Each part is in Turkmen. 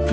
Oň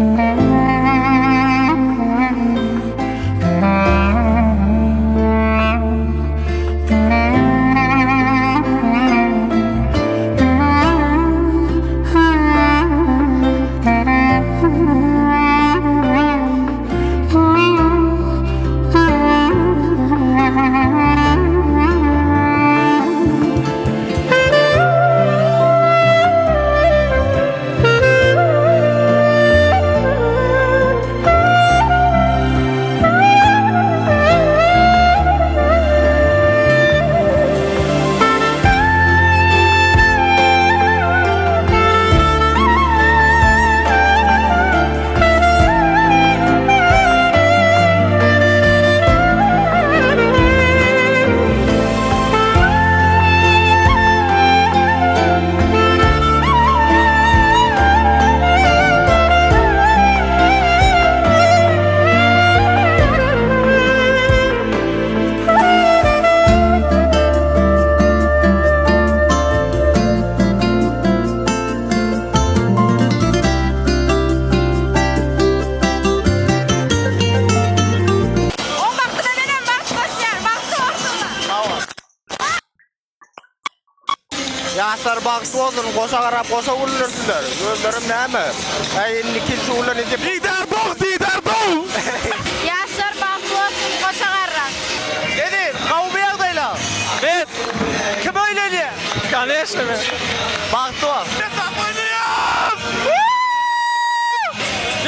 bagtyna menem bagt goşýan, bagtly bolsunlar. Ýaşlar bagtly bolsun, goşa garap goşa güldirsinler. Özlerem näme? Äý indi ikinji günden indi. Didar bol, didar bol! Ýaşlar bagtly bolsun, goşa garrak. Eziz, gowumy ýagdaýlar? Bet. Kim öýlenýär? Koneşno men. Bagtly bol.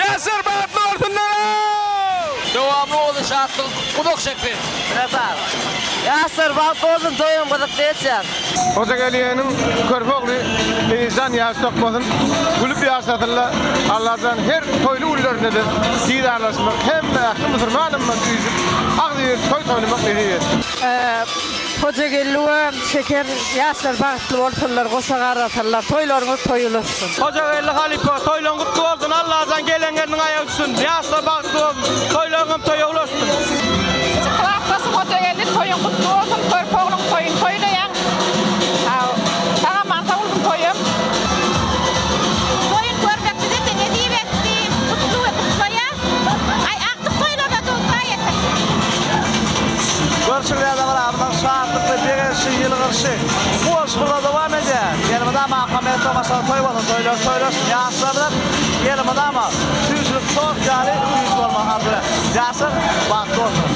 Ýaşlar bagtly bolsunlar! Dowamly bolsun şatlyk uzak çeksin. Sag. Ýaşlar bagtly bolsun toýuň gyzykly geçýär. Hojagelýeniň körpe ogly Ezizjan ýaş sokmasyn, gülüp ýaşasynla Allajan her toýly günlerinde-de didarlaşmak hemme ähli musurman ymmat üýşüp agzybir toý toýlamak nesip etsin. Hojageldi we Şeker ýaşlar bagtly bolsunlar goşa garrasynlar toýlaryňyz toý ulaşsyn. Hojageldi halypa toýlaň gutly bolsun Allajan gelen gelniň aýagy düşsün ýaşlar bagtly bolsun toýlaryňam toýa ulaşsyn. Klasdaşym Hojageldi toýuň gutly bolsun körpe ogluň toýuny toýlaýaň sag aman sag bolsun toýum. Toýuny görmek bize-de nesip etdi gutly we gutlaýas aý agtyk toýlarda dutaý eken. Görşüňiz ýaly dabaramyzyň şatlykly begençli ýylgyryşy, guwançlylygy dowam edýär. Elmydama akma tomaşaly toý bolsun, toýlar toýlaşsyn. Ýaşlar bilen elmydama süýjülik tort ýaly süýji bolmagy arzuw edýäris. Ýaşlar bagtly bolsun!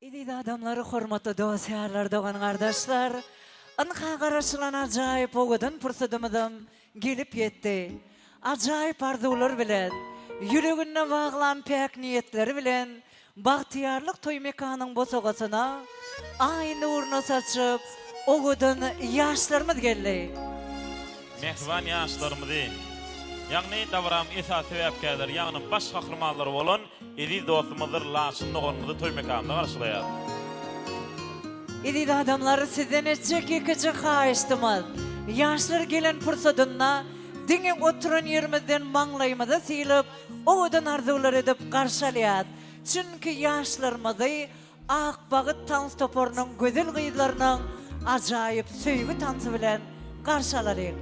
Eziz adamlar, hormatly dost-ýarlar, dogan-gardaşlar! Ynha garaşylan ajaýyp owadan pursadymyzam gelip ýetdi. Ajaýyp arzuwlar bilen, ýüreginde baglan päk niýetleri bilen Bagtyýarlyk toý mekanyň bosagasyna Aý nuruny saçyp, owadan ýaşlarymyz geldi. Mähriban ýaşlarymyzy, ýagny dabaramyň esasy sebäpkärleri, ýagny baş gahrymanlary bolan Eziz dostumyzdyr Laçyn doganymyzy toý mekanynda garşylaýar. Eziz adamlar sizden etjek ýekeje haýyştymyz, ýaşlar gelen pursadynda diňe oturan ýerimizden maňlaýymyza sylyp owadan arzuwlar edip garşy alýas. Çünki ýaşlarymyzy Ak bagyt tans toparynyň gözel gyzlarynyň ajaýyp söýgi tansy bilen garşy alalyň.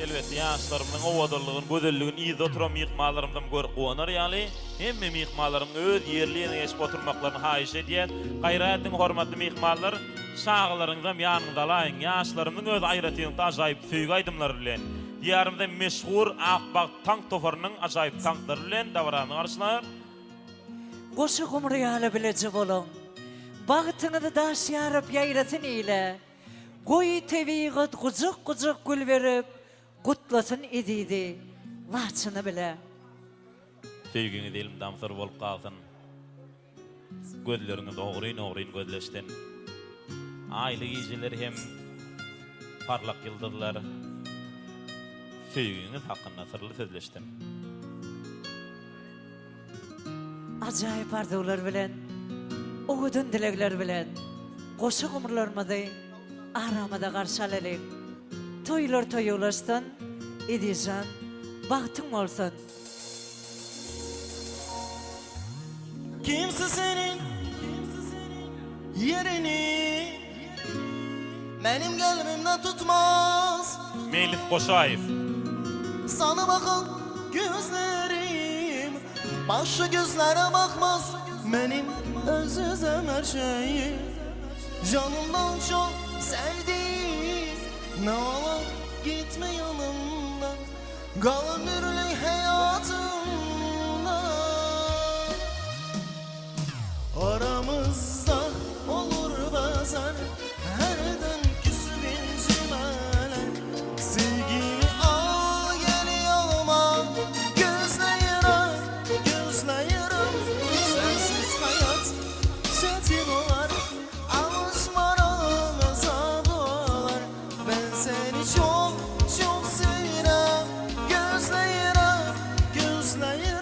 Elbetde, ýaşlarymyzyň owadanlygyny, gözelligini yzda oturan myhmanlarymyzam görüp guwanar ýaly, hemme myhmanlaryň öz ýerli-ýerine geçip oturmaklaryny haýyş edýäs. Gaýrat ediň, hormatly myhmanlar, çagalaryňyzam ýanyňyza alaýyň. Ýaşlarymyzyň öz aýratynlykda ajaýyp söýgi aýdymlary bilen, Diýarymyzda meşhur Ak bagt tank toparynyň ajaýyp tanklary bilen dabarany garşylar. Goşa gumry ýaly bileje boluň. Bagtyňyzy daş ýaryp ýaýrasyn ile. Goý tebigat gujak-gujak gül berip, gutlasyn ezizi, Laçyny bile. Söýgiňiz elmydam syr bolup galsyn. Gözleriňiz ogryn-ogryn gözleşsin. Aýly gijeler hem parlak ýyldyzlar söýgiňiz hakynda syrly sözleşsin. Ajaýyp arzuwlar bilen, owadan dilegler bilen goşa gumrularymyzy aramyza garşy alalyň. Toýlar toýa ulaşsyn, Ezizjan, bagtyň bolsun! Kimse senin yerini. Benim gelbimde tutmaz. Meýlis Goşaýew. Sana bakan gözlerim Başka gözlere bakmaz. Benim özüzem her şeyim. Canımdan çok sevdiğim Ne ola gitme yanımdan Kal ömürlük hayatımda Aramızda olur bazen Herden küsüp incimeler Sevgimi al gel yanıma Gözleyirim, gözleyirim Sensiz hayat çetin olar Alışmaram azap olar Ben seni çok çok sevirem Gözleyirim, gözleyirim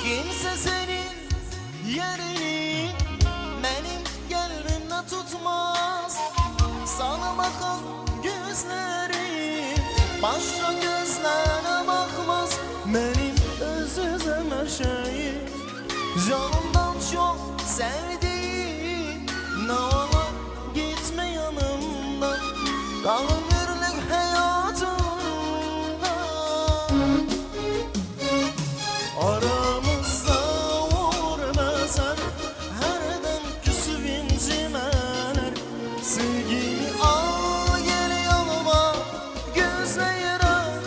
Kimse senin yerini benim kalbimde tutmaz. Sana bakan gözlerim başka gözlere bakmaz. Benim özüm her şeyi canımdan çok sevdiğim. Ne ola gitme yanımdan Kal ömürlük hayatımda. Aramızda olur mezar Herden küsüp incimeler Sevgimi al gel yanıma Gözleyirim,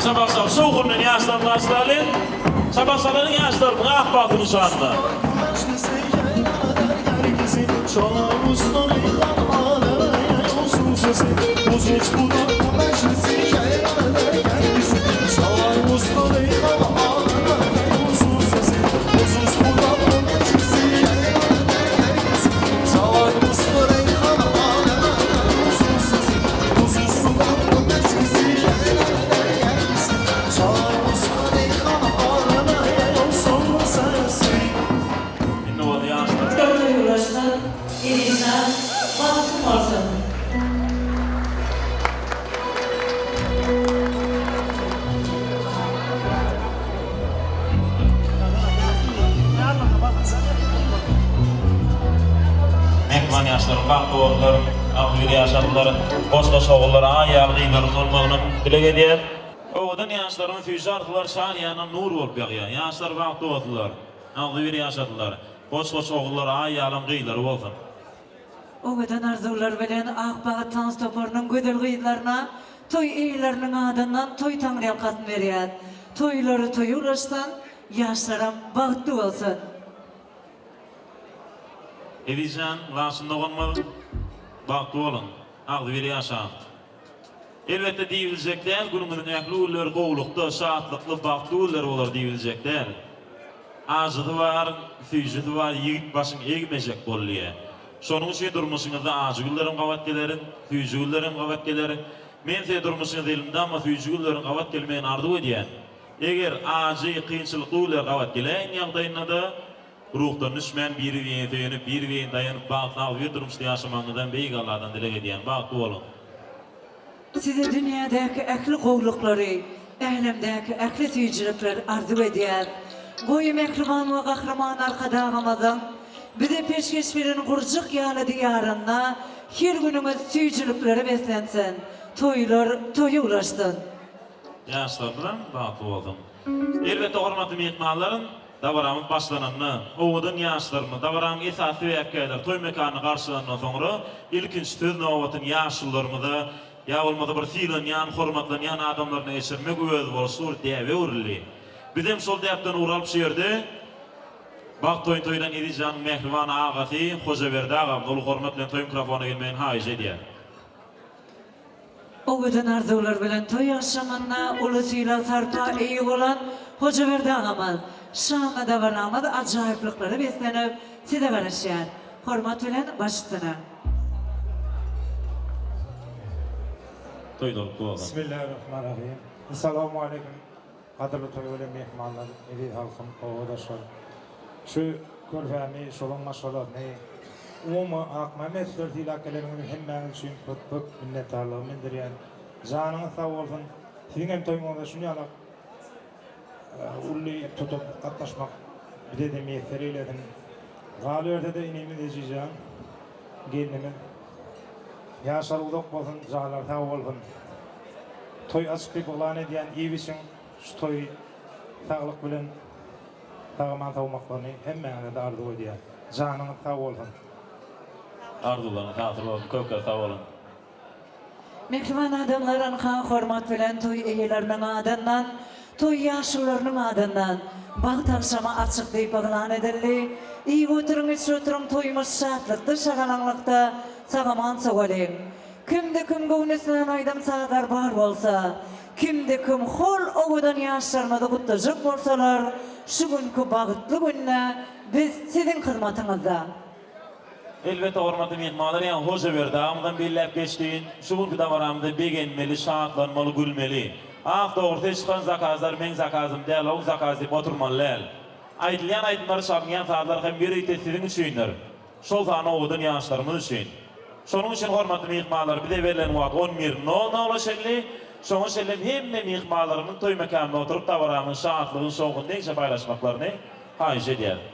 Çapak çalyp, şowhundan ýaşlaryny garşylalyň. Çapak çalalyň ýaşlarymyň ak bagtynyň şanyna. Indi bolsa ýaşlar. Duýgulaşsyn, Elizjan, bagtyň bolsun. Mähriban ýaşlaryň bagtly bolsunlar, agzybir ýaşasynlar, goş-goş ogullar, aý ýaly gyzlaryň bolmagyny dileg edýäs. Owadan ýaşlaryň süýji arzuwlary çar ýandan nur bolup ýagýar. Ýaşlar bagtly bolsunlar, agzybir ýaşasynlar, goş-goş ogullar, aý ýalam gyzlary bolsun. Owadan arzuwlar bilen Ak bagt tans toparynyň gözel gyzlaryna toý eýeleriniň adyndan toý taňryýalkasyny berýäs. Toýlary toýa ulaşsyn, ýaşlaram bagtly bolsun! Ezizjan, Laçyn doganymyz, bagtly boluň, agzybir ýaşaň! Elbetde diýibiljek däl, günüňiziň ähli günleri gowulykda, şatlykly, bagtly günler bolar diýibiljek däl. Ajysy bar, süýjüsi bar, ýigit başyň egmejek bol diýýär. Şonuň üçin durmuşyňyzda ajy günlerem gabat geler, süýji günlerem gabat geler. Men size durmuşyňyzda elmydama süýji günleriň gabat gelmegini arzuw edýän. Eger ajy, kynçylykly günler gabat geläýen ýagdaýynda-da, ruhdan düşmän, biri-birine söýenip, biri-birine daýanyp, bagtly agzybir durmuşda ýaşamagyňyzam Beýik Alladan dileg edýän. Bagtly boluň! Size dünýädäki ähli gowulyklary, älemdäki ähli süýjülikleri arzuw edýäs. Goý, mähriban we Gahryman Arkadagymyzyň bize peşgeş beren gurjak ýaly Diýarynda her günüňiz süýjüliklere beslensin, toýlar toýa ulaşsyn! Ýaşlarymyzam bagtly bolsun. Elbetde hormatly myhmanlarym, dabaramyz başlananda, owadan ýaşlarymyz, dabaranyň esasy sebäpkärleri toý mekanyna garşylandan soňra, ilkinji söz nobatyny ýaşulularymyza, ýa bolmasa bir sylanýan, hormatlanýan adamlaryna geçirmek özboluşly bir däbe öwrüldi. Bizem şol däpden ugur alyp şu ýerde Bagt toýuny toýlan Ezizjanyň mähriban agasy Hojaberdi agamyz uly hormat bilen toý mikrofona gelmegini haýyş edýär. Owadan arzuwlar bilen toý agşamynda uly sylag-sarpa eýe bolan Hojaberdi agamyz, şanly dabaramyz ajaýyplyklara beslenip, size garaşýar. Hormat bilen baş üstüne. Toý dolup dolsun. Bismillahirrahmanirrahim. Essalawmaleýkim gadyrly toý gelen myhmanlar, eziz halkym, obadaşlar. Şu körpämi, şolaň maşgalasyny, umumy Akmämmetler sylap geleniňiz hemmäňiz üçin köp köp minnetdarlygymy bildirýän. Janyňyz sag bolsun. Siziň hem toýuňyzda şunýalak uly tutup gatnaşmak bize-de miýesser eýlesin. Galyberse-de inimiz Ejijan, gelnimiz ýaşlary uzak bolsun, janlary sag bolsun. Toý açyk diýip yglan edýän iýip-içiň şu toýy saglyk bilen sag-aman sowmaklaryny hemmäňize-de arzuw edýän. Janyňyz sag bolsun. Arzuwlaryňyz hasyl bolsun köp köp sag boluň. Mähriban adamlar ynha hormat bilen toý eýeleriniň adyndan, toý ýaşulularynyň adyndan Bagt agşamy açyk diýip yglan edildi. Iýip oturyň, içip oturyň toýumyz şatlykda, şagalaňlykda sag-aman sowalyň. Kimde-kim göwni islän aýdym-sazlar bar bolsa, kimde-kim hol owadan ýaşlarymyzy gutlajak bolsalar, şu günki bagtly günde biz siziň hyzmatyňyzda. Elbetde hormatly myhmanlar ýaňy Hojaberdi agamyzam belläp geçdi. Şu günki dabaramyzda begenmeli, şatlanmaly, gülmeli. Has dogrusy çykan zakazlar meň zakazym däl, oň zakazy diýip oturmaly däl. Aýdylýan aýdymlar, çalynýan sazlar hem ýörite siziň üçindir. Şol sanda owadan ýaşlarymyz üçin. Şonuň üçin hormatly myhmanlar bize berlen wagt on bir nol nola çenli. Şoňa çenlem hemme myhmanlarymyz toý mekanynda oturyp dabaramyň şatlygyny, şowhunyny deňçe paýlaşmaklaryny haýyş edýäris.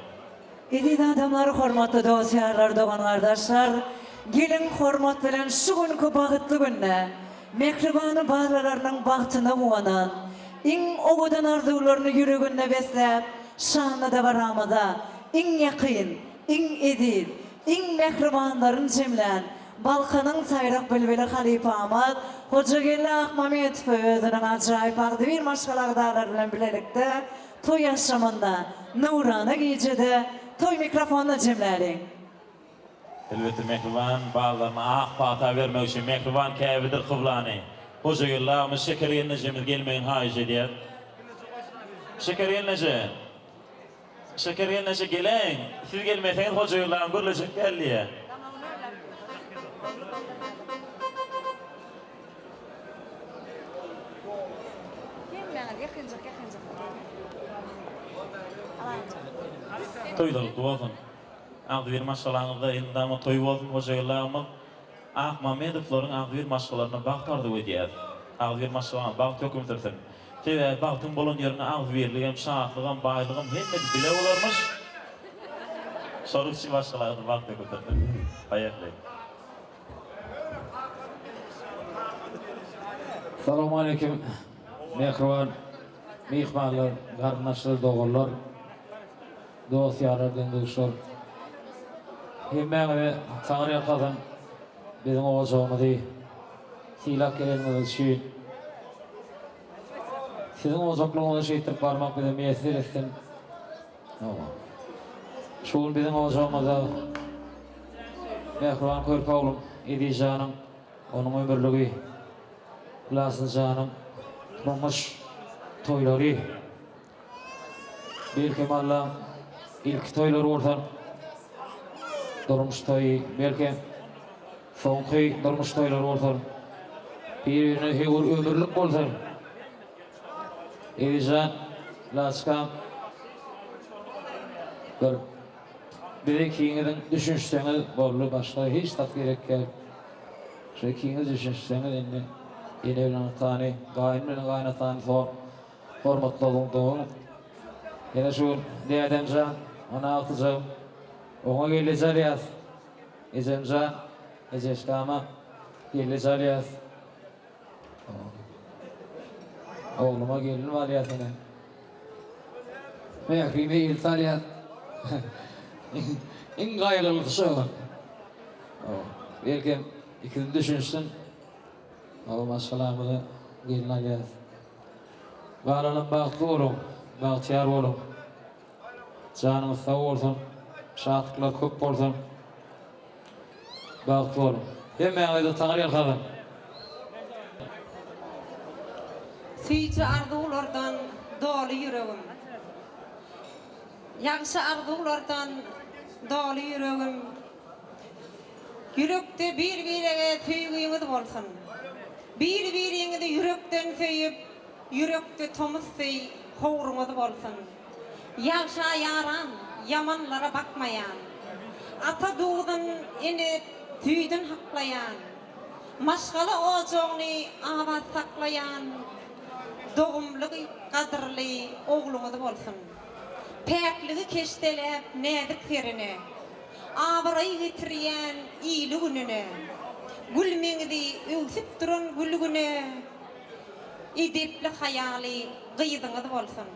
Eziz adamlar, hormatly dost-ýarlar, dogan-gardaşlar, geliň hormat bilen şu günki bagtly günde mähribany balalarynyň bagtyna guwanan, iň owadan arzuwlaryny ýüreginde besläp, şanly dabaramyza iň ýakyn, iň eziz, iň mähribanlaryny jemlän. Balkanyň saýrak bilbili halypamyz Hojageldi Akmametowy özüniň ajaýyp agzybir maşgala agzalary bilen bilelikde toý agşamynda, nurana gijede toý mikrofonyna jemläliň. Elbetde mähriban balaryna ak pata bermek üçin mähriban käbedir kyblany Hojageldi agymyz Şeker gelnejemiz gelmegini haýyş edýäs. Şeker gelneje! Şeker gelneje geläýiň! Siz gelmeseňiz Hojageldi agam gürlejek däl diýýä. Hemmäňiz ýakynjak ýakynjak oturyň. Toýlar gutly bolsun! Agzybir maşgalaňyzda elmydama toý bolsun Hojageldi agymyz Akmammedowlaryň agzybir maşgalaryna bagt arzuw edýäs. Agzybir maşgalaňyz bagt höküm sürsün. Sebäbi bagtyň bolan ýerinde agzybirligem, şatlygam, baýlygam hemmesi bile bolarmyş. Şonuň üçin maşgalaňyzda bagt höküm sürsün. Haýyrly. Salowmaleýkim mähriban myhmanlar, garyndaşlar, doganlar. Dost-ýarlar, deň-duşlar. Hemmäňize Taňry ýalkasyn, biziň ojagymyzy sylap geleniňiz üçin. Siziň ojaklygyňyza şeýtdirip barmak bize miýesser etsin. Şu gün biziň ojagymyzda mähriban körpe oglum Ezizjanyň, onuň ömürligi Lasynjanyň durmuş toýlary. Belkem Allaň ilki toýlary bolsa durmuş toýy, belkem soňky durmuş toýlary bolsa, bir-birine höwür ömürlik bolsa. Ezizjan, Laçkam, bir biz ikiňiziň düşünişseňiz boldy, başga hiç zat gerek däl. Şu ikiňiz düşünişseňiz indi ene bilen atany, gaýyn bilen gaýynatany sor. Hormatly oguň dogan. Ýene şu gün dädemjan, ana agtyjagym. Oňa gelneje alýas. Ejemjan, ejeşkama gelneje alýas. Ogluma gelin alýas ene. Mährime elti alýas. Iň gaýgylysy şo. Belkem ikisi düşünişsin. Oba maşgalamyza gelin alýas. Galanym bagtly boluň, bagtyýar boluň. Janyňyz sag bolsun, şatlyklar köp bolsun. Bagtly boluň. Hemmäňize Taňry ýalkasyn. Süýji arzuwlardan doly ýüregim. Ýagşy arzuwlardan doly ýüregim. Ýürekde bir-birege söýgiňiz bolsun. Bir-biriňizi ýürekden söýüp, ýürekde tomus deý howruňyz bolsun. Ýagşa ýaran, ýamanlara bakmaýan. Ata duzun, ene süýdün haklaýan. Maşgala ojagyny abat saklaýan dogumly, gadyrly ogluňyz bolsun. Päkligi keşdeläp näzik serine. Abraý getirýän ili-gününe, Gül meňzi öwsüp duran gülgüne, Edepli-haýaly gyzyňyz bolsun.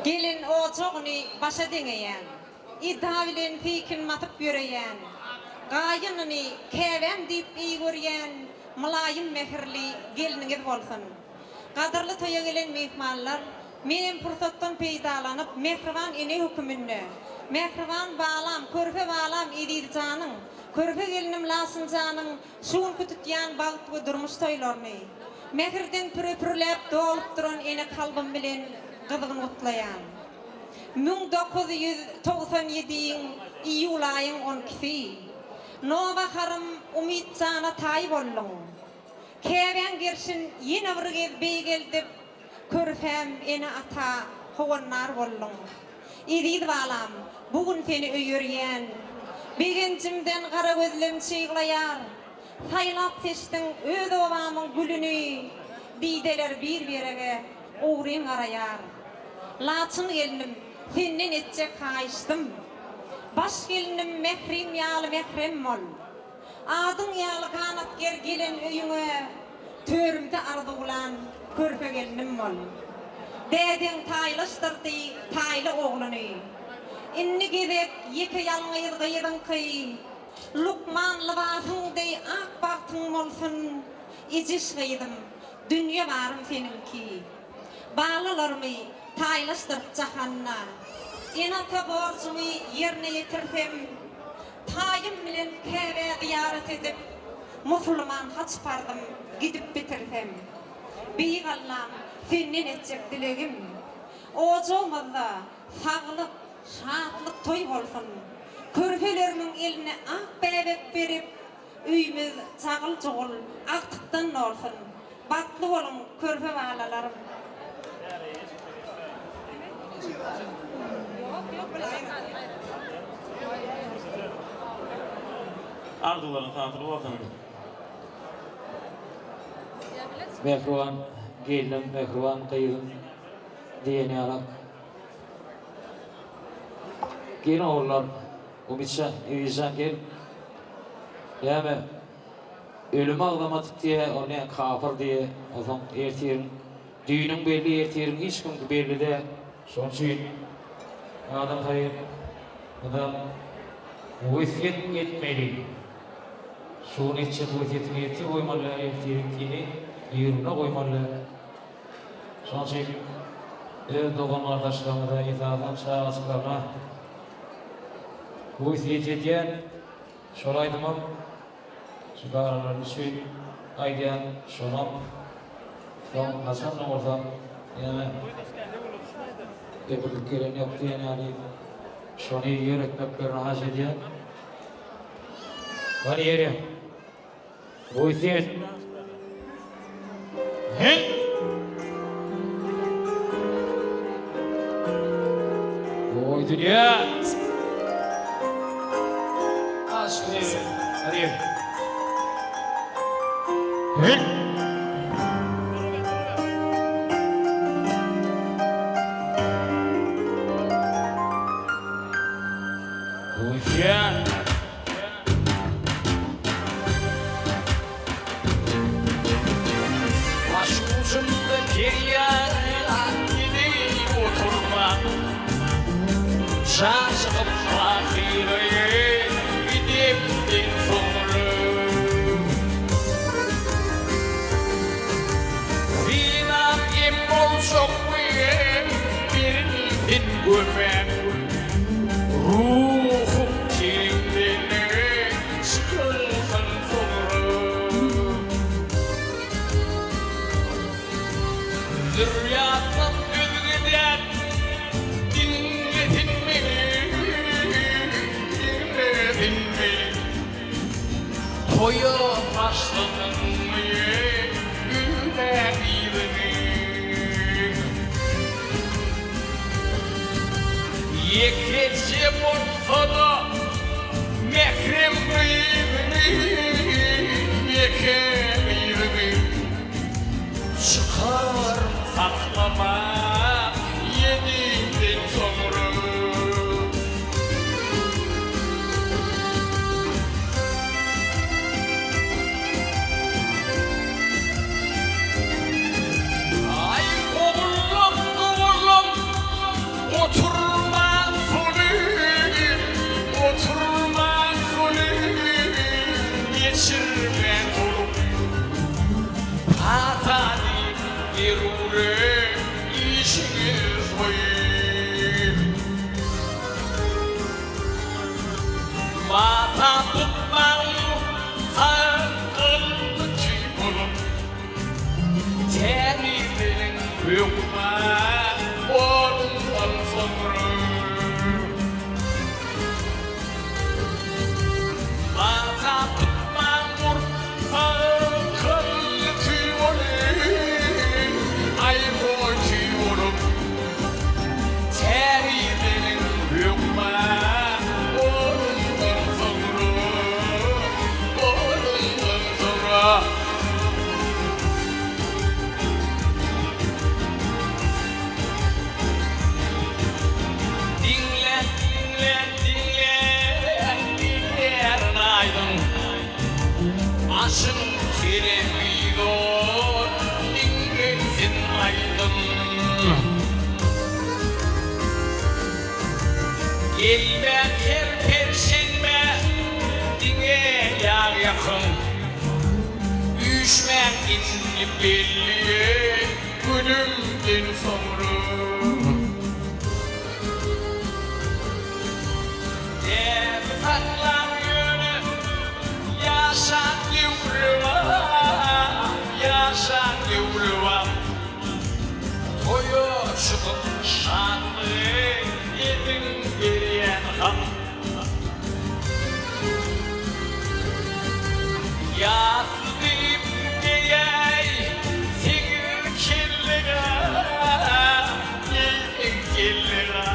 Gelen ojagyny başa deňeýän. Eda bilen seýkin basyp ýöreýän, gaýynyny käbäm diýip eý görýän mylaýym mähirli gelniňiz bolsun. Gadyrly toýa gelen myhmanlar, menem pursatdan peýdalanyp, mähriban ene höküminde, mähriban balam, körpe balam Ezizjanyň, körpe gelnim Laçynjanyň şu günki tutýan bagt we durmuş toýlaryny, mähirden püre-pürläp dolup duran ene kalbym bilen gyzgyn gutlaýan. 1997 ýyň iýul aýyň on ikisi. Nowaharym Umyt jana taý bolduň. Käbäň gerşin ýene bir gez beýgeldip, körpäm ene-ata howandar bolduň. Eziz balam, bu gün seni öýerýän. Begenjimden gara gözlem çyglaýar. Saýlap-seçdiň öz obamyň gülüni, dideler bir-birege ogryn garaýar. Laçyn gelnim, senden etjek haýyşdym. Baş gelnim Mährim ýaly mährem bol. Adyň ýaly ganat ger gelen öýüňe, törümde arzuwlan körpe gelnim bol. Dädeň taýlaşdyrdy taýly ogluny. Indi gezek ýeke ýalňyz gyzyňky. Lukman lybasyň deý ak bagtyň bolsun, Ejeş gyzym, dünýe barym seniňki. Balalarymy taýlaşdyryp jahanda, Ene-ata borjumy ýerine ýetirsem, Taýym bilen Käbä zyýarat edip, Musulman haç parzym gidip bitirsem. Beýik Allam, senden etjek dilegim, Ojagymyzda saglyk, şatlyk toý bolsun. Körpelerimiň eline ak bäbek berip, Öýümiz jagyl-jugul, agtykdan dolsun. Bagtly boluň, körpe balalarym. Arzuwlaryňyz hasyl bolsun. Mähriban gelnim, mähriban gyzym diýen ýalak. Gelin ogullar, Umytjan, Ezizjan gel. Näme, ölüm agzamadyk diýe, ol näme kapyr diýe, onsoň ertiriň, düýnüň belli, ertiriň hiç kimiňki belli däl. Şonuň üçin adam saýyn mydam wesýet etmeli. Şu gün etjek wesýetiňi ertir goýmaly däl, ertiriňkini birigüne goýmaly däl. Şonuň üçin öz dogan-gardaşlaryňyza, esasan çagajyklaryna wesýet edýän. Şol aýdymam şu garynlar üçin aýdýan şonam soň haçanda bolsa ýene kepillik gelen ýok diýen ýaly şony ýöretmeklerini haýyş edýän. Bar ýeri. Wesýet. He! Oý dünýä! Aş bir. Hadi. He! Wesýet. Başujumda perýat edip oturman, Çaşyp pahyry gidipden soňra. Synam em boljakmy berilsin gömän. Ruhum tendene çykylsyn soňra. Zürýatdan özge däl, diňlesin meni, diňlesin meni. Toýa başladyňmy gülmän yzyňy. Ýekeje bolsa-da mährem gyzyňy, ýeke gyzyňy çykar saklama ýediňden soňra. Aý ogullam dogullam oturman suly oturman suly geçirmän solup pata diýip zerury işiňiz goýup. Mata tutmaň sakgally tüý bolup, Tämizleniň hökman ondan soňra. Mata tutmaň gurt sakgally tüý bolup, Aý-hoý tüý bolup. Tärizeniň hökman ondan soňra, ondan soňra. Diňle, diňle, diňle, diýýärin aýdyň. Aşyň telewizor diňlensin aýdym. Gelmän her perşenbe diňe ýag ýakyň. Üýşmäň indi belli günümden soňra. Däbi saklap ýöne ýaşan döwrebap, ýaşan döwrebap. Toýa çykyp şatlygy ediň berýän hak. Ýasly diýip geýäý seňiz kellega, geýseň kellega.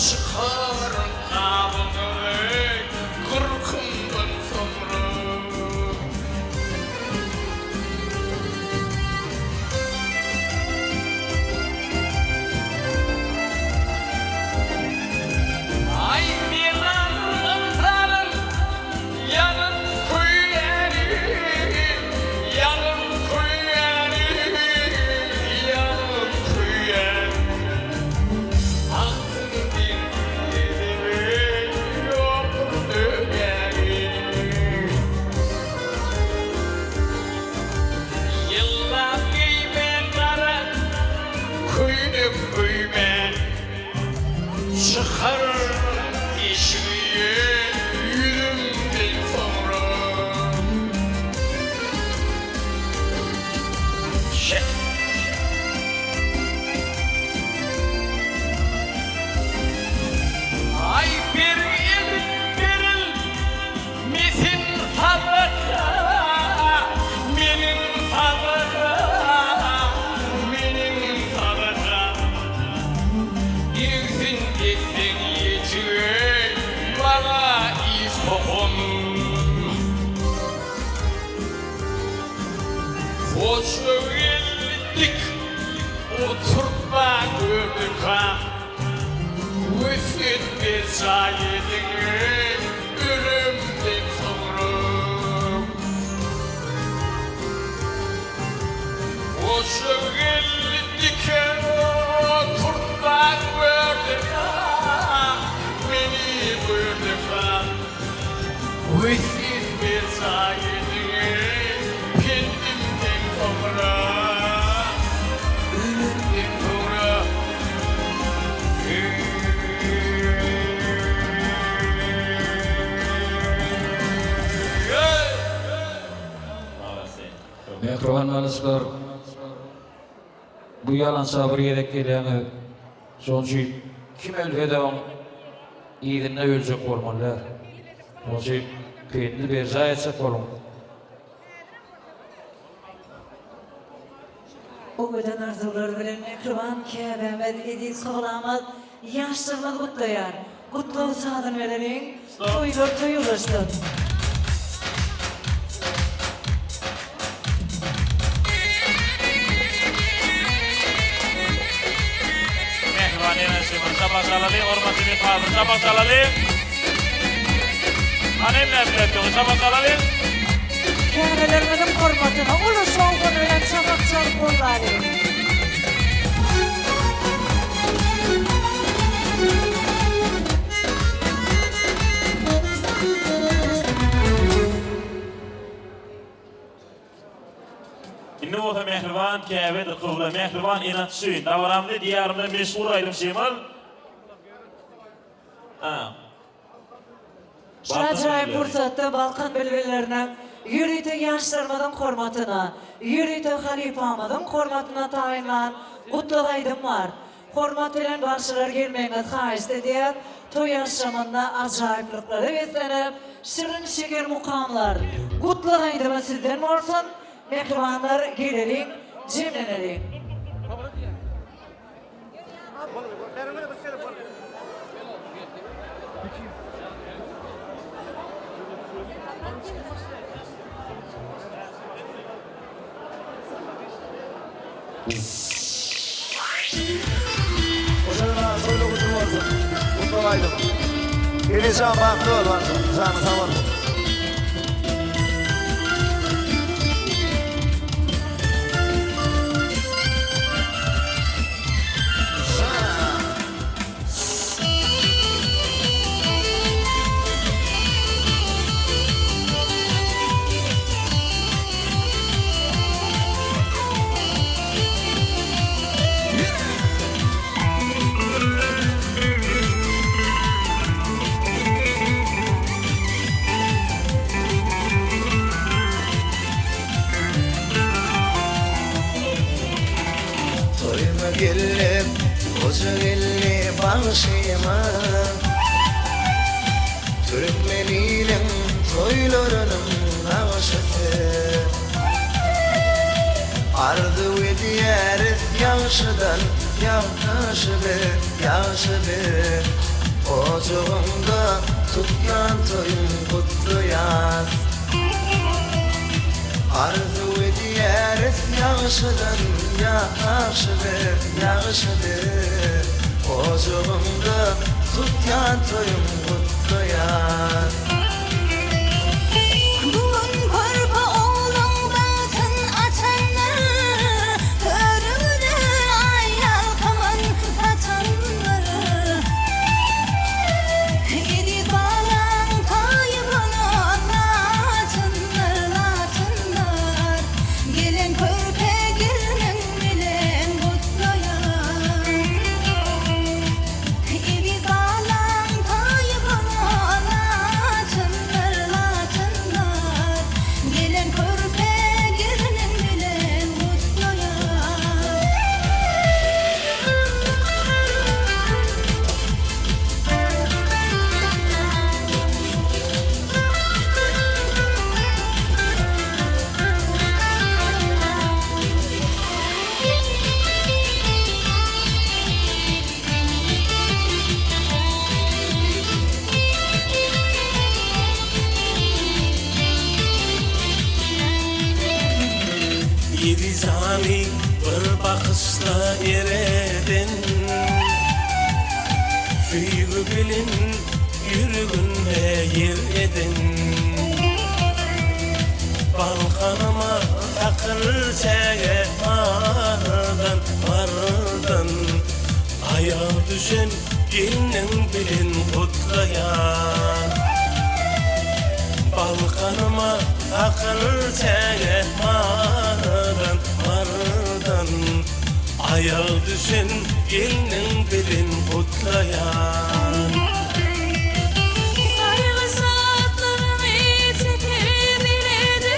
Çykaryň gabyňyzy gyrkymdan soňra. Aý melan ynsanyn ýanyp köýýäni, ýanyp köýýäni, ýanyp köýýäni. Agzyň diňe ýokdur dönýäni. Ýyllap geýmän gara köýnek köýmän, Çykar eşigi ýüzümden soňra. Aý bergi edip beril. Mesin sadaka, meniň sadaka, meniň sadaka. Egsin etseň ýetige, maňa iş tohum. Hoşa geldi dik oturtma gördüka. Wesýet berjaý ediň ölümden soňra. Goşa geldi dike oturtma gördüka, meni gördüka. Wesýet berjaý ediň pendimden soňra. Ölümden soňra. Mähriban alyjylar, bu ýalança bir gezek gelýäňiz. Şonuň üçin kim ölse-de oň yzynda öljek bolmaly däl. Şonuň üçin pendi berjaý etjek boluň. Owadan arzuwlar bilen mähriban käbämiz, eziz kyblamyz ýaşlygymyzy gutlaýar. Gutlag sazyny bereliň, toýlar toýa ulaşsyn! Mähriban ýeňişimiz çapak çalalyň, hormatly myhmanymyz çapak çalalyň. Hany hemmämiz bilelikde çapak çalalyň. Käbelerimiziň hormatyna uly şowhun bilen çapak çalyp gollalyň. Indi bolsa mähriban käbedir kybla, mähriban ene-ataçy, dabaramly Diýarymyza meşhur aýdymçymyz, Şu ajaýyp pursatda Balkan bilbilleriniň ýörite ýaşlarymyzyň hormatyna, ýörite halypamyzyň hormatyna taýynlan gutlag aýdym bar. Hormat bilen bagşylar gelmegiňizi haýyşt edýäs. Toý agşamynda ajaýyplyklara beslenip, şirin-şeker mukamlar, gutlag aýdymy sizden bolsun, mähribanlar geleliň, jemleneliň. Elijan bagtly bol janyň sag bolsun. Hojageldi bagşymyz. Türkmen iliň toýlarynyň nagşysy. Arzuw edýäris ýagşydan ýagşy biz, ýagşy biz. Ojagyňda tutýan toýuň gutlaýas. Arzuw edýäris ýagşydan ýagşy biz, ýagşy biz. Ojagyňda tutýan toýuň gutlaýas. Bu gün körpe ogluň bagtyn açandyr, Törüňde aý ýalkymyn saçandyr. Eziz balaň taýy bolan laçyndyr, laçyndyr. Gelen körpe gelniň bilen gutlaýar. Eziz balaň taýy bolan laçyndyr, laçyndyr. Gelen körpe gelniň bilen Ýedi jany bir bakyşda ereden, Söýgi bilen ýüreginde ýer eden. Balkanyma takyr çäge Marydan, Marydan. Aýagy düşen gelniň bilen gutlaýan. Balkanyma takyr çäge Marydan, Marydan. Aýagy düşen gelniň bilen gutlaýan. Gaýgy şatlygyňy çeker bileje,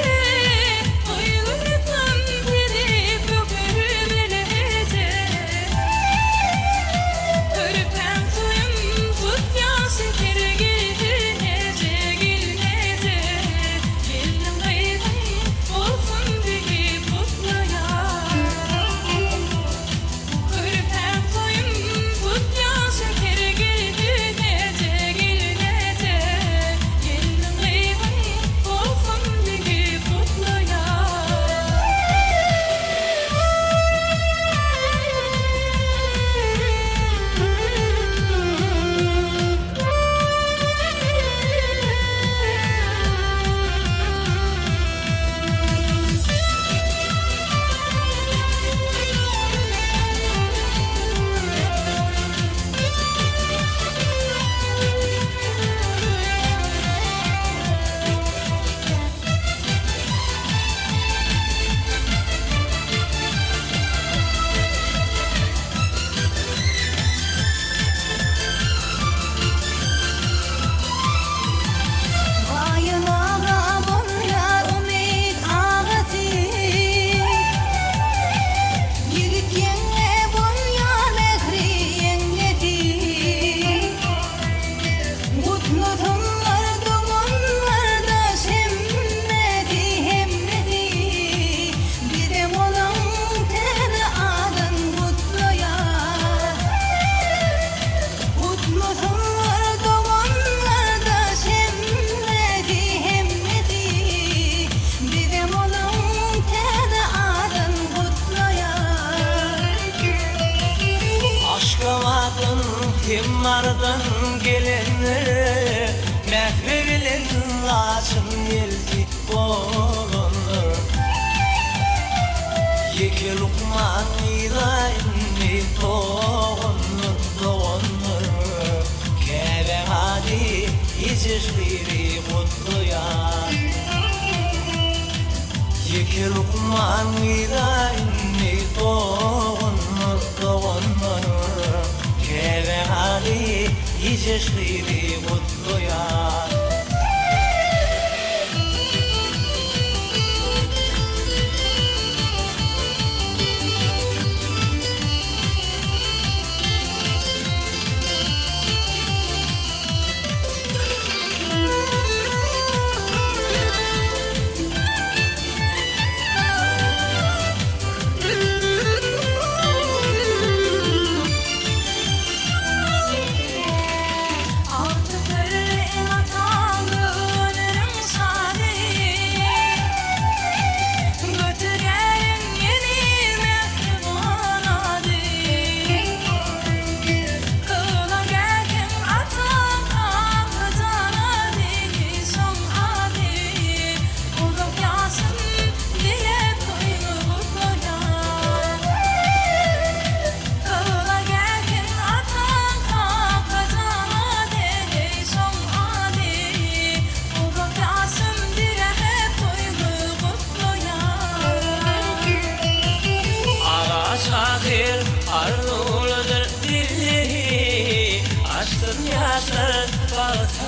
Toý güni tans edip böker bileje. Körpäň toýun tutýan şeker gelneje, gelneje. Gelniň gyzyň bolsun diýip gutlaýan. Körpäň toýun tutýan şeker gelneje, gelneje. Gelniň gyzyň bolsun diýip gutlaýan. Gaýyn aga bolýar umyt agasy, Ýigit ýeňňe bolýar mähri ýeňňesi. Gutlasynlar doganlar-daş hemmesi, hemmesi, Bizem olaň täze adyn gutlaýas. Gutlasynlar doganlar-daş hemmesi, hemmesi, Bizem olaň täze adyn gutlaýas. Aşgabatdan hem Marydan gelenler, Mähri bilen laçyn elti bolanlar. Ýeke lukman gyza indi doganlar, doganlar. Käbäň ady Ejeş gyzy gutlaýar. Ýeke lukman gyza indi doganlar, doganlar. Käbäň ady Ejeş gyzy gutlaýar.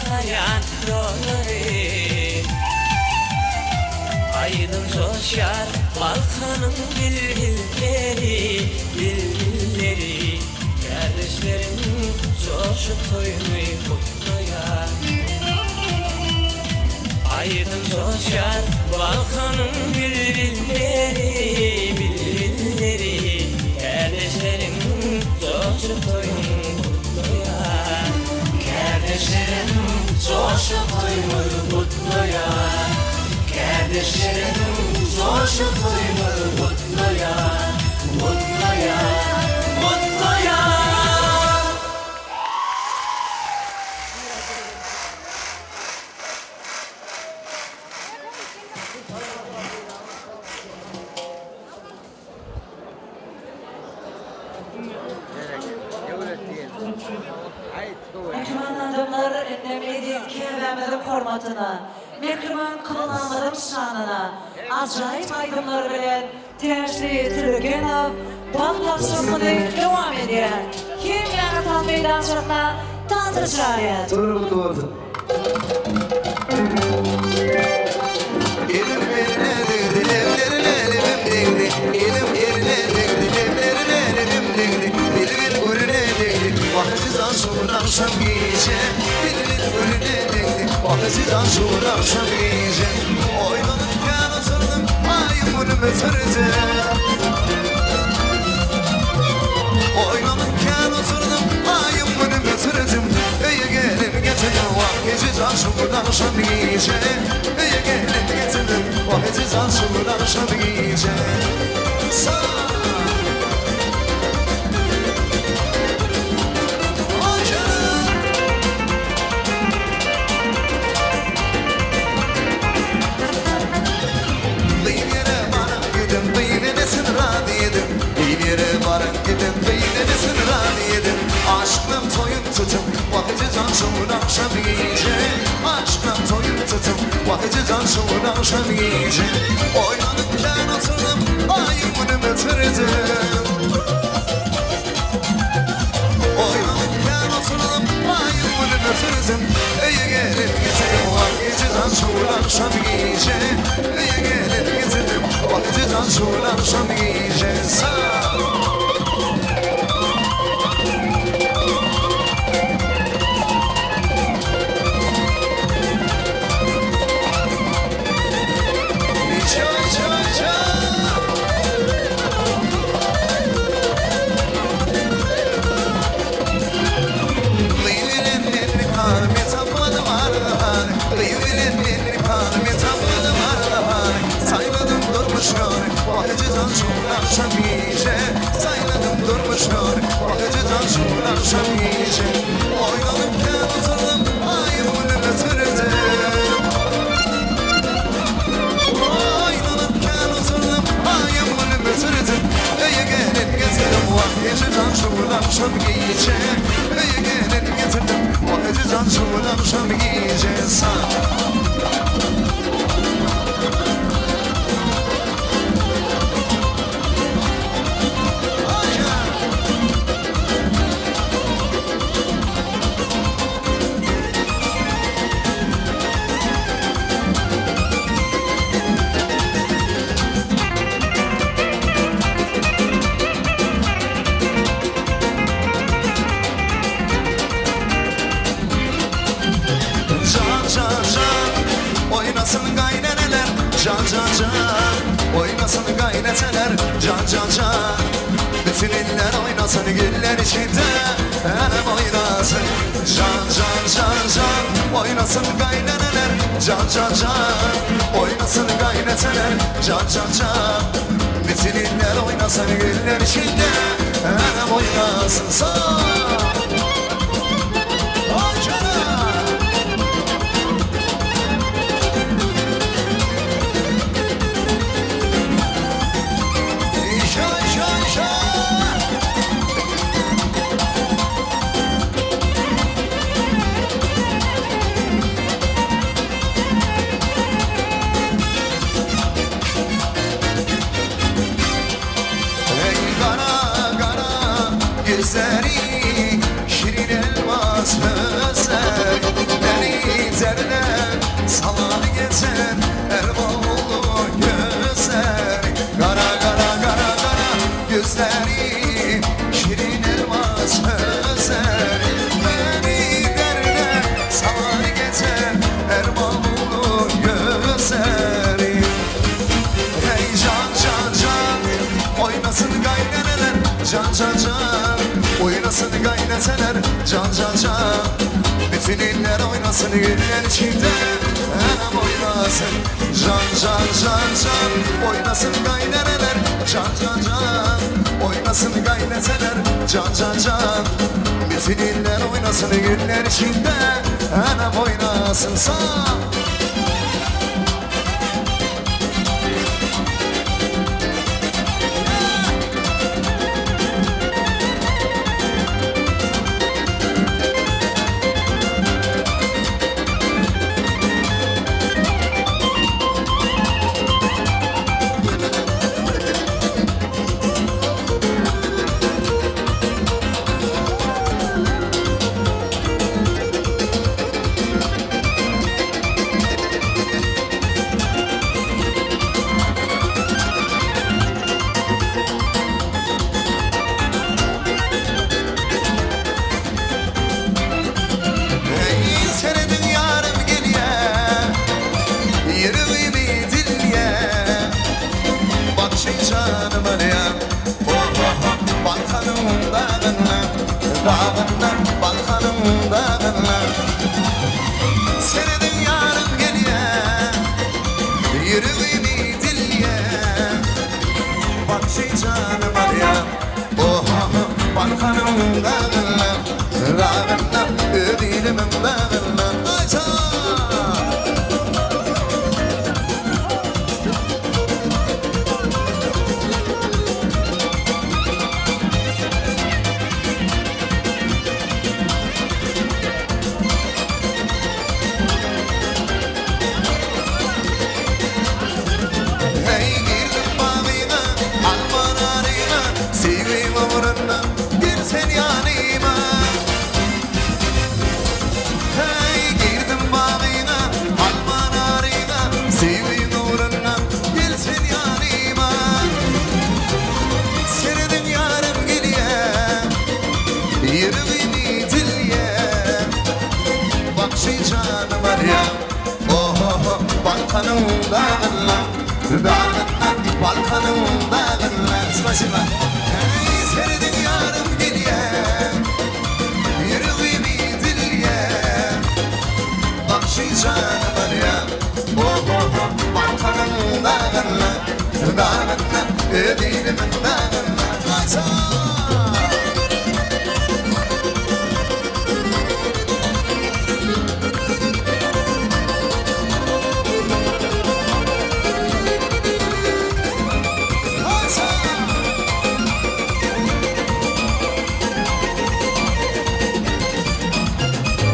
Barýan ýollary. Aýdym joşýar Balkanyň bilbilleri, bilbilleri. Kärdeşlerim joşup toýuny gutlaýar. Aýdym joşýar Balkanyň bilbilleri, bilbilleri. Kärdeşlerim joşup toýuny gutlaýar. Kärdeşlerim joşup toýumyzy gutlaýar. Kärdeşlerim joşup toýumyzy gutlaýar. Gutlaýar, gutlaýar. Mähriban adamlar, indem eziz käbämiziň hormatyna, mähriban kyblamyzyň şanyna ajaýyp aýdymlar bilen Täşli Tölegenow bagt agşamyny dowam edýär. Hemmäňi tans meýdançasyna tansa çagyrýar. Toýlar gutly bolsun. Elim eline degdi leblerine lebim degdi Elim eline degdi leblerine lebim degdi Bilbil gülüne degdi Wah jydan şugun agşam gije Bilbil gülüne degdi Wah jydan şugun agşam gije Oýlanyp kän oturdym Aýym günüm ötürdi Oýlanyp kän oturdym Aýym günüm ötürdim Öýe gelin getirdim Wah ejejan şu gün agşam gije Öýe gelin getirdim Wah ejejan şu gün agşam gije Sag. Gyz ýere baryp gidip gyz enesin razy edip Gyz ýere baryp gidip gyz enesin razy edip Aşyklam toýun tutup wah ejejan şu gün agşam gije Aşyklam toýun tutup wah ejejan şu gün agşam gije Oýlanyp kän oturdym aýym günüm ötürdim Oýlanyp kän oturdym aýym günüm ötürdim Öýe gelip getirdim wah ejejan şu gün agşam gije Öýe gelip getirdim wah ejejan şu gün agşam gije Sag. Can can can oynasın gayneneler Can can can oynasın gayneteler Can can can bütün iller oynasın güller içinde Enem oynasın Can can can can oynasın gayneneler Can can can oynasın gayneteler Can can can bütün iller oynasın güller içinde Enem oynasın sağ Ay canım. İşa işa işa. Ey kara kara gözleri. Salar geçen Erbaoğlu gözleri Kara kara kara kara gözleri Şirin elma sözleri Beni derde salar geçen Erbaoğlu gözleri Hey can can can Oynasın gayneneler Can can can Oynasın gayneteler Can can can Bütün iller oynasın güller içinde Anam oynasın Can can can can Oynasın gayneneler Can can can Oynasın gayneteler Can can can Bütün iller oynasın güller içinde Anam oynasın sağ Ey seredin yarım geliye Yüreğimi dinle Bak şey canım araya Oh oh oh Balkanım dağına Dağına Balkanım dağına Seredin yarım geliye Yüreğimi dinle Bak şey canım araya Oh oh oh Balkanım dağına Dağına Ödülümün dağına Ayça! Hey girdim bağına, alman arına, sevim uğruna, gel sen yanıma. Hey girdim bağına, alman arına, sevim uğruna, gel sen yanıma. Seredin yarım geliye, yüreğimi dilye. Bak şey canım var ya Oh oh oh Balkanın dağına Dağına Balkanın dağına Спасибо Hey serdin yarım geliye Yüreğimi dilye Bak şey canım var ya Oh oh oh Balkanın dağına Dağına Ödilimin dağına Ayça!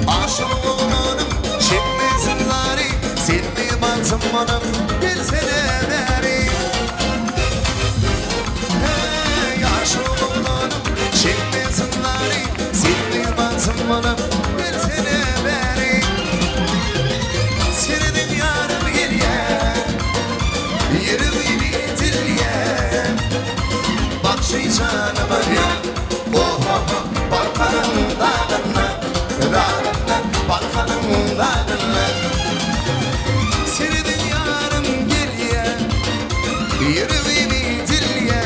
Aşık olanım çekmesinleri Seni batmanım gelsene beri Hey aşık olanım çekmesinleri Seni batmanım gelsene beri Senin yarım geliye Yüreğimi dilye Bak şey canım var ya Oh oh oh Balkanın dağına Dağına Balkanın dağına Senin yarım geliye Yüreğimi dilye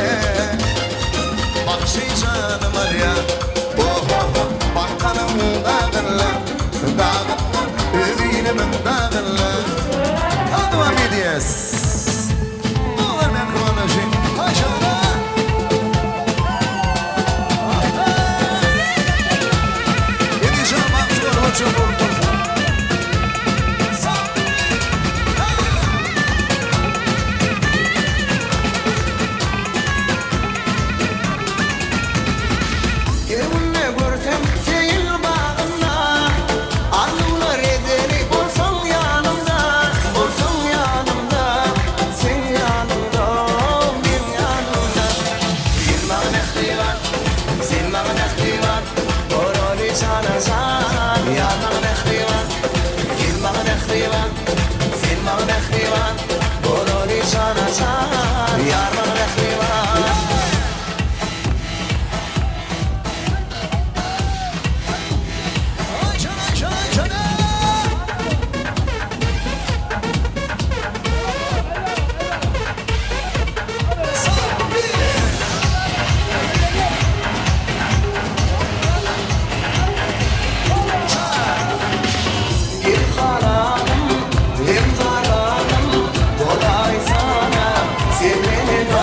Bak şey canım var ya Oh oh oh Balkanın dağına Dağına Ödüğünün dağına Hadi var gidiyoruz Dolar ben kullanıcı Aşağıda Gideceğim baktı hoca maňa mähriban Bolaly jana jan Ýar maňa mähriban. Gel halanym, hem zaranym, bolaýsana sen meniň.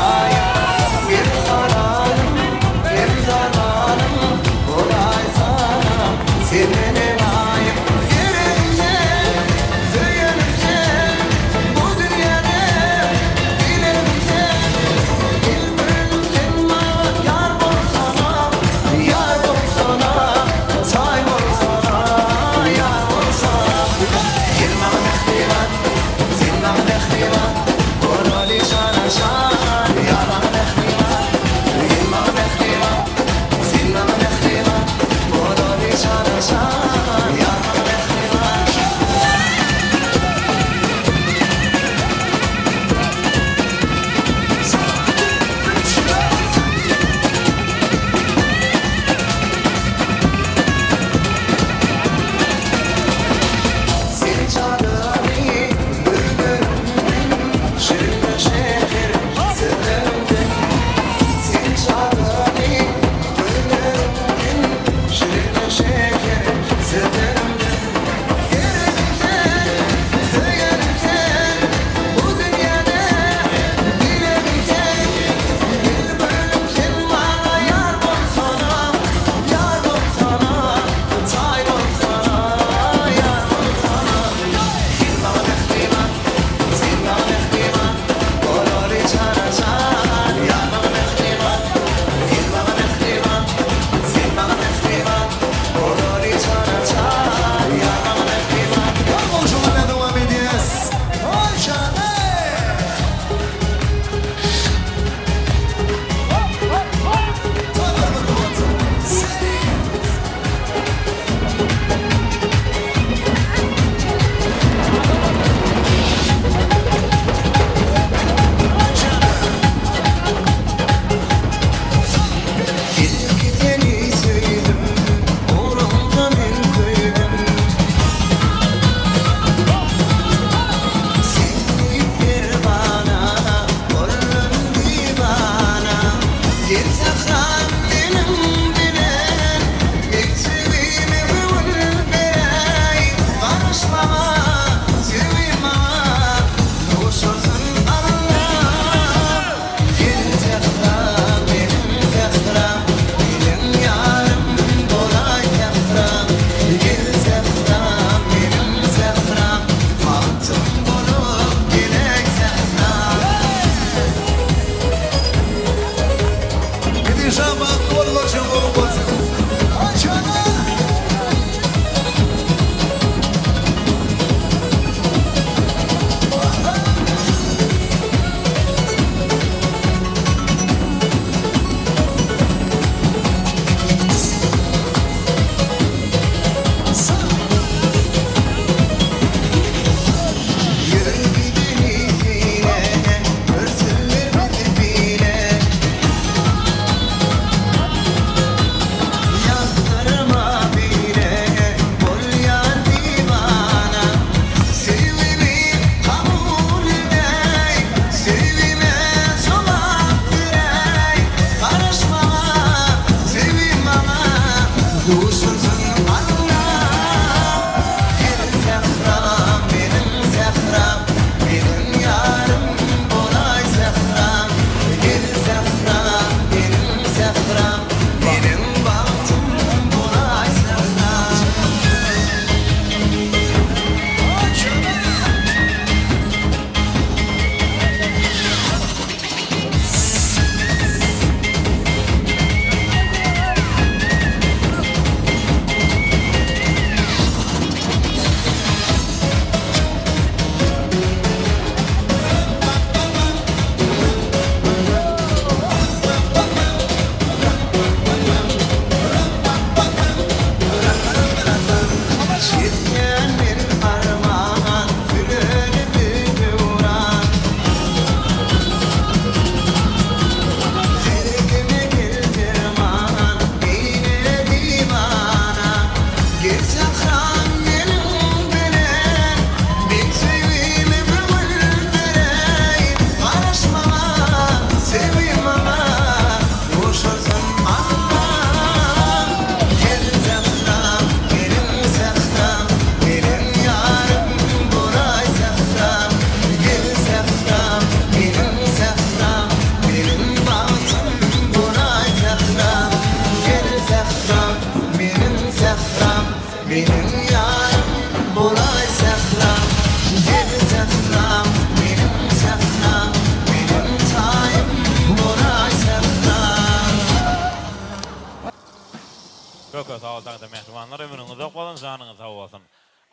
Köp sag boluň taňda mähribanlar ömrüňiz uzak bolsun janyňyz sag bolsun.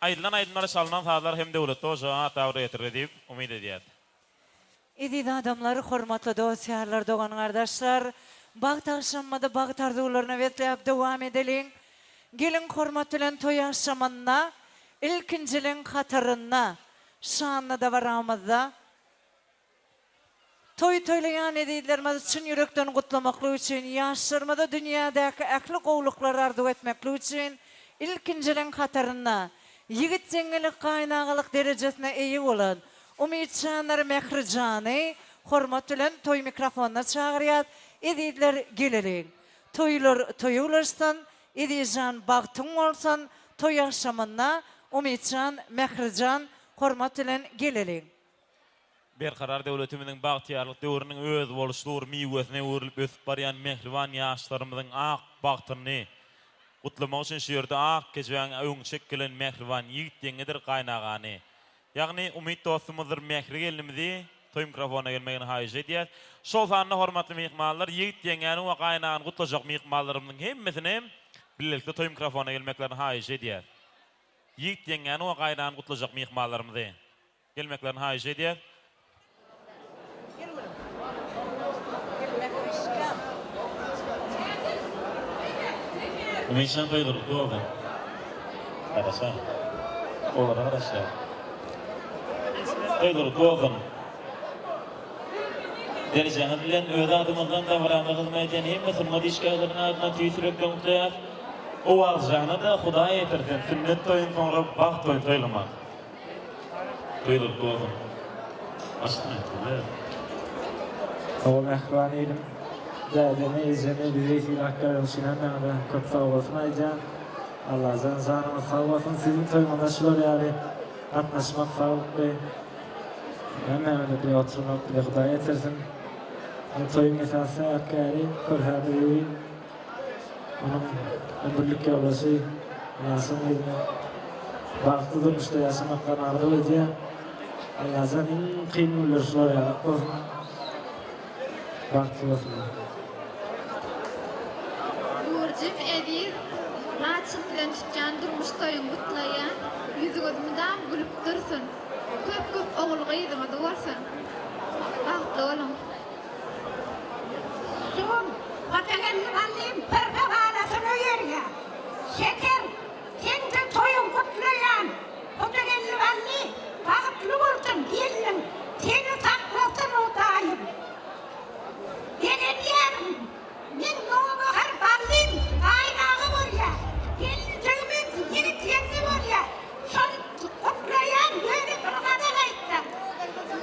Aýdylan aýdymlar çalynan sazlar hem döwletli ojaga at abraý getirer diýip umyt edýäs. Eziz adamlar, hormatly dost-ýarlar, dogan-gardaşlar! Bagt agşamymyzy bagt arzuwlaryna besläp dowam edeliň! Geliň hormat bilen toý agşamynda ilkinjiliň hatarynda şanly dabaramyzda Toý toýlaýan ezizlerimizi çyn ýürekden gutlamaklyk üçin, ýaşlarymyza dünýädäki ähli gowulyklary arzuw etmeklik üçin ilkinjileriň hatarynda ýigit jeňňelik gaýynagalyk derejesine eýe bolan Umytjandyr Mährijany hormat bilen toý mikrofonyna çagyrýas. Ezizler geleliň. Toýlar toýa ulaşsyn, Ezizjan bagtyň bolsun, toý agşamynda Umytjan Mährijan hormat bilen geleliň. Berkarar döwletimiziň bagtyýarlyk döwrüniň özboluşly bir miwesine öwrülip ösüp barýan mähriban ýaşlarymyzyň ak bagtyny gutlamak üçin şu ýerde ak kejebäň öňi çekilen mähriban ýigit ýeňňedir gaýynagany, ýagny Umyt dostumyzdyr Mähri gelnimizi toý mikrofonyna gelmegini haýyş edýäs. Şol sanda hormatly myhmanlar, ýigit ýeňňäni we gaýynagany gutlajak myhmanlarymyzyň hemmesini bilelikde toý mikrofonyna gelmeklerini haýyş edýäs. Ýigit ýeňňäni we gaýynagany gutlajak myhmanlarymyzy. Gelmeklerini haýyş edýäs. Umytjan toýlar gutly bolsun. Garaşar. Olara garaşýar. Toýlar gutly bolsun. Derejäňiz bilen öz adymyzdan dabaramyza hyzmat edýän hemme sungat işgärleriniň adyndan tüýs ýürekden gutlaýas. Owazjana-da Hudaý ýetirsin sünnet toýuny soňra bagt toýuny toýlamak. Gyzyl bolsun. Başyny aýtdylar. Hawa mähriban ilim. Dädemi, ejemi bizi sylap geleni üçin hemmäňize köp sagbolsun aýdýan. Allajan janyňyz sag bolsun. Siziň toýuňyza şular ýaly gatnaşmak saglykly. Hemmämize bile oturmak bile Hudaý ýetirsin. Bu toýuň esasy sebäpkäri Körhämiz Ýuri. Onuň ömürlik ýoldaşy Ýaşyň gyzyna bagtly durmuşda ýaşamaklaryny arzuw edýän. Allajan iň kyn günleri şular ýalak bolsun. Bagtly bolsunlar. Burjum eziz Laçyn bilen tutýan durmuş toýuň gutlaýan ýüzüňiz mydam gülüp dursun köp köp ogul gyzyňyz bolsun bagtly boluň. Soň Hojageldi mugallym körpe balasyny öýerýär. Şeker, seň-de toýuň gutlaýan. Hojageldi bally, bagtly bolsun gelniň, seni saklasyn Hudaýym. Begenýärin. Meň nowbahar ballym gaýynaga bolýar. Gelinjigimiz ýigit ýeňňe bolýar. Şony gutlaýan, ýöne bir gazal aýtsak.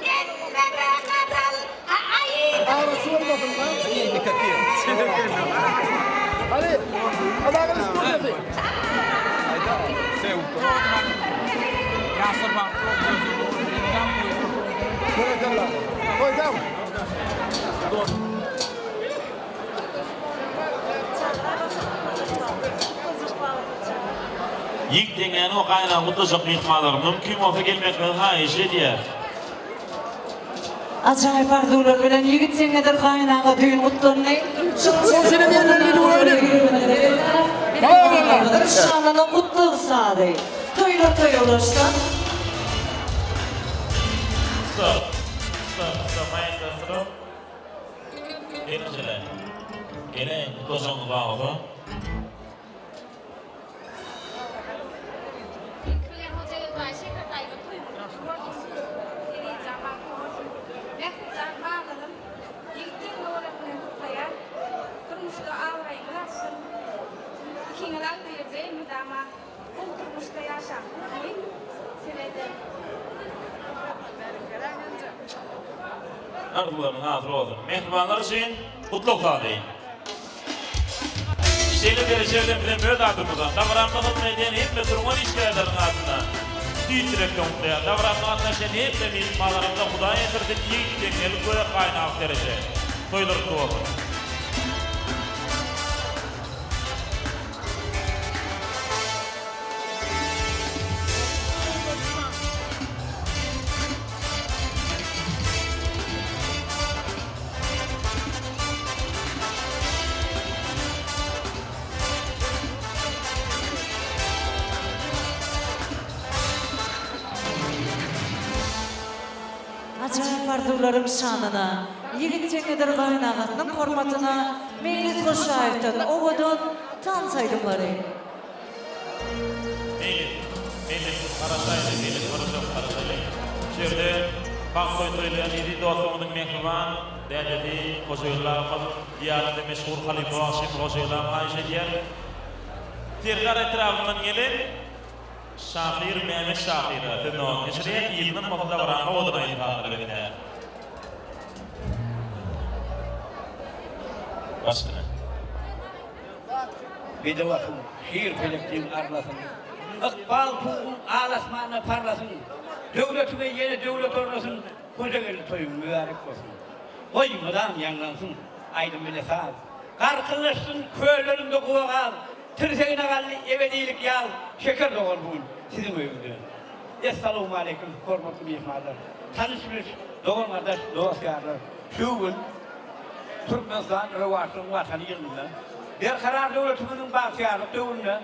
Men mebe gazal Ýigit ýeňňäni we gaýynagyny gutlajak myhmanlar mümkin bolsa gelmeklerini haýyş edýäris. Ajaýyp arzuwlar bilen ýigit ýeňňedir gaýynaga düýn gutlandy. Şanlanan gutlag sazy. Toýlar toýa ulaşsyn. Stop. Stop. Stop. Maýyşlaşdyryň. Gelin-jile. Geleýin, gutlajagyňyz bar bolsa. Ilki bilen Hojageldi baý Şeker daýyma toýuň gutly bolsun. Ezizjan bagtly bolsun. Mährijan ballarym ýigit ýeňňe bolan bilen gutlaýan. Durmuşda abraýyňyz artsyn. Ikiňiz agzybirje elmydama gowy durmuşda ýaşaň. Umyt sizede. Arzuwlaryňyz hasyl bolsun. Mähribanlar üçin gutlag sazy. Şeýle dereje bilen bizem öz adymyzdan, dabaramyza hyzmat edýän hemme sungat işgärleriniň adyndan tüýs ýürekden gutlaýarys. Dabaramyza gatnaşýan hemme myhmanlarymyza Hudaý ýetirsin ýigit ýeňňelik we gaýynalyk dereje. Toýlar gutly bolsun! Ajaýyp arzuwlaryň şanyna, ýigit ýeňňedir gaýynagasynyň hormatyna Meýlis Goşaýewden owadan tans aýdymlary. Meýlis, Meýlis, garaşaýly, Meýlis garaşak, garaşaýly. Şu ýerde bagt toý toýlaýan eziz dostlarymyzyň mähriban dädesi Hojageldi agamyz, Diýarymyzda meşhur halypa bagşymyz Hojageldi agam haýyş edýär. Serdar etrabyndan gelen şahyr Mehmet şahyra söz nobatyny geçirýär, yzyndan bolsa dabaranyň owadan aýdym-sazlary besläär. Başyna. Bedew atyň şir pelek deň arlasyn, Ykbal tuguň al asmanda parlasyn, Döwletiňe ýene döwlet ornasyn, Hojageldi toýuň mübärek bolsun! Goý, mydam ýaňlansyn aýdym bile saz, Garkyldaşsyn kölleriňde guba gaz, Tirsegine galdy ebedilik ýaz, Şeker dogan bu gün siziň öýüňde. Essalawmaleýkim, hormatly myhmanlar, tanyş-biliş, dogan-gardaş, dost-ýarlar! Şu gün Türkmenistan rowaçlygyň Watany ýylynda, Berkarar döwletimiziň bagtyýarlyk döwründe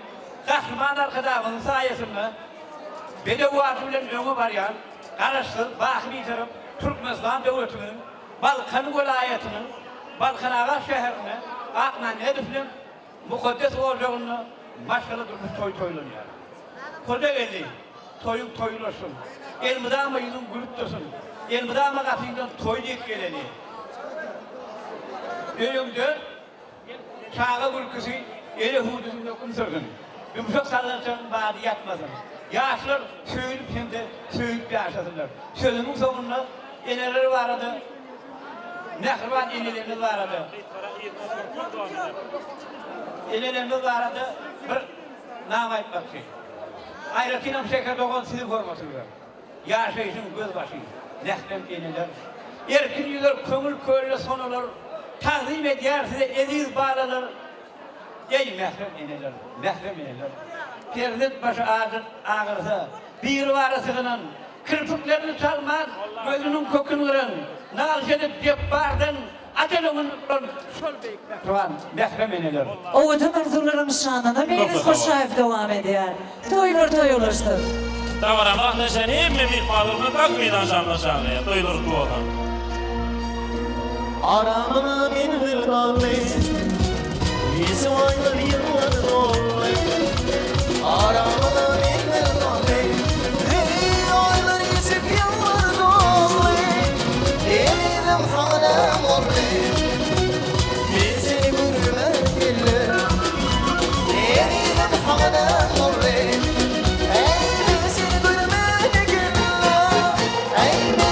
Gahryman Arkadagymyzyň saýasynda bedew aty bilen öňe barýan Garaşsyz, baky Bitarap Türkmenistan döwletimiziň Balkan welaýatynyň Balkanabat şäherinde Akmämmedow bilen Mukaddes ojagynda maşgala durmuş toýy toýlanýar. Hojageldi, toýuň toý ulaşsyn. Elmydama ýüzüň gülüp dursun. Elmydama gapyňdan toý diýip geleli. Öýüňde çaga gülküsi, ene hüwdüsi höküm sürsün. Ýumşak sallançagyň bady ýatmasyn. Ýaşlar söýülip hem-de söýülip ýaşasynlar. Sözümiň soňunda eneler barada Mähriban enelerimiz barada Enelerimiz barada bir nama aýtmakçy. Aýratynam Şeker dogan siziň hormatyňyza. Ýaşaýşyň gözbaşy, mährem eneler. Erkin ýüzer köňül kölde sonalar, Tagzym edýär size eziz balalar. Eý, mährem eneler, mährem eneler! Perzent başy agyrsa, Biribara sygynan, Kirpiklerini çalman, gözüniň kökün gyran, Nalyş edip Jepbardan ajal öňünde duran şol beýik mähriban, mährem eneler. Owadan arzuwlaryň şanyna Meýlis Goşaýew dowam edýär. Toýlar toýa ulaşsyn! Dabara gatnaşan hemme myhmanlarymyzy dag meýdan şanyna çagyrýar. Toýlar gutly bolsun! Aramyna menzil galdy, Ýesip aýlar ýyllar doldy. Aramyna menzil galdy, Heý, aýlar geçip ýyllar doldy. Ezizim saňa näme boldy? Men seni görmän geldim. Ezizim saňa näme boldy? Äý, men seni görmän geldim. Äý, men.